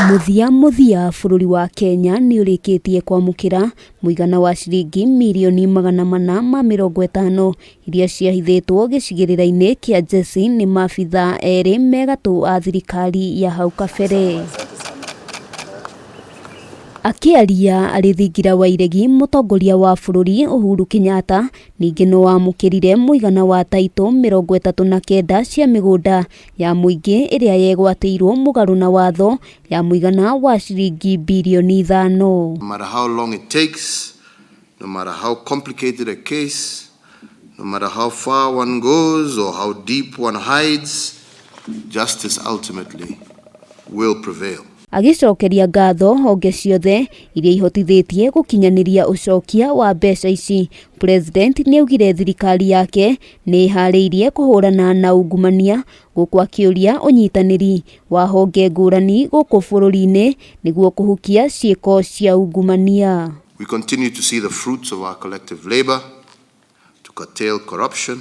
Mũthia mũthia bũrũri wa Kenya nĩ ũrĩkĩtie kwamũkĩra mũigana wa ciringi mirioni 450 iria ciahithĩtwo gĩcigĩrĩra-inĩ kĩa Jersey nĩ maabitha erĩ me gatũ a thirikari ya hau kabere. Akĩaria arĩ thingira wa iregi mũtongoria wa bũrũri Uhuru Kenyatta ningĩ no amũkĩrire mũigana wa taitũ 39 cia mĩgũnda ya mũingĩ ĩrĩa yegwatĩirwo mũgarũ na watho ya mũigana wa ciringi birioni 5. No matter how long it takes, no matter how complicated a case, no matter how far one goes or how deep one hides, justice ultimately will prevail. Agĩcokeria ngatho honge ciothe iria ihotithĩtie gũkinyanĩria ũcokia wa mbeca ici, President nĩaugire thirikari yake nĩ ĩharĩirie kũhũrana na ungumania gũkũ akĩũria ũnyitanĩri wa honge ngũrani gũkũ bũrũri-inĩ nĩguo kũhukia ciĩko cia ungumania. We continue to see the fruits of our collective labor to curtail corruption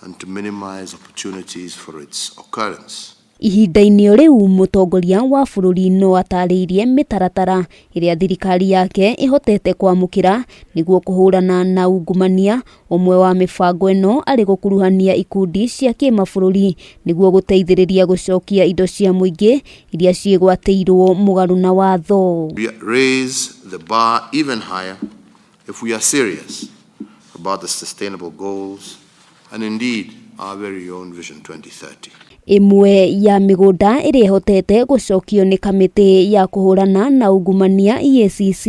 and to minimize opportunities for its occurrence. Ihinda-inĩ o rĩu mũtongoria wa bũrũri no atarĩirie mĩtaratara ĩrĩa thirikari yake ĩhotete kwamũkĩra nĩguo kũhũrana na ungumania, ũmwe wa mĩbango ĩno arĩ gũkuruhania ikundi cia kĩmabũrũri nĩguo gũteithĩrĩria gũcokia indo cia mũingĩ iria ciĩgwatĩirwo mũgarũ na watho. We raise the bar even higher if we are serious about the sustainable goals and indeed our very own Vision 2030. Ĩmwe ya mĩgũnda ĩrĩa ĩhotete gũcokio nĩ kamĩtĩ ya kũhũrana na ungumania EACC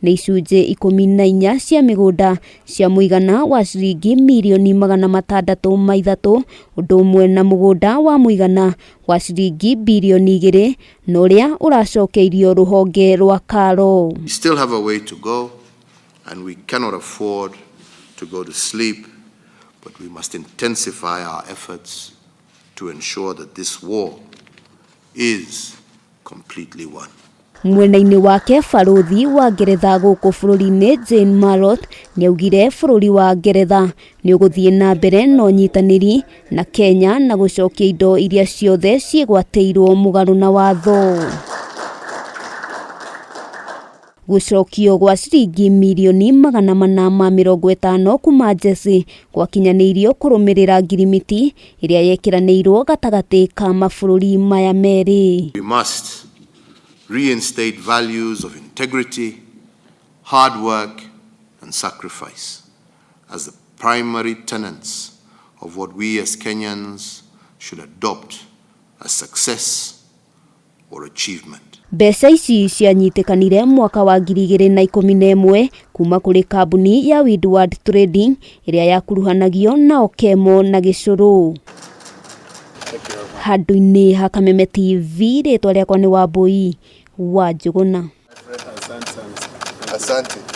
nĩ icunjĩ 14 cia mĩgũnda cia mũigana wa ciringi mirioni 603, ũndũ ũmwe na mũgũnda wa mũigana wa ciringi birioni 2 na ũrĩa ũracokeirio rũhonge rwa Karo. We still have a way to go and we cannot afford to go to sleep, but we must intensify our efforts to ensure that this war is completely won. Mwena-inĩ wake barũthi wa Ngeretha gũkũ bũrũri-inĩ Jane Marriott nĩaugire bũrũri wa Ngeretha nĩũgũthiĩ na mbere na ũnyitanĩri na Kenya na gũcokia indo iria ciothe ciĩgwatĩirwo mũgarũ na watho. Gũcokio gwa ciringi mirioni 450 kuma Jersey gwakinyanĩirio kũrũmĩrĩra ngirimiti ĩrĩa yekĩranĩirwo gatagatĩ ka mabũrũri maya merĩ. We must reinstate values of integrity, hard work, and sacrifice as the primary tenets of what we as Kenyans should adopt as success or achievement. Mbeca ici cianyitĩkanire mwaka wa 2011 kuma kũrĩ kambuni ya Windward Trading ĩrĩa yakuruhanagio na Okemo na Gĩcũrũ. Handũ-inĩ ha Kameme TV, rĩtwa rĩakwa nĩ Wambui wa Njũgũna. Asante.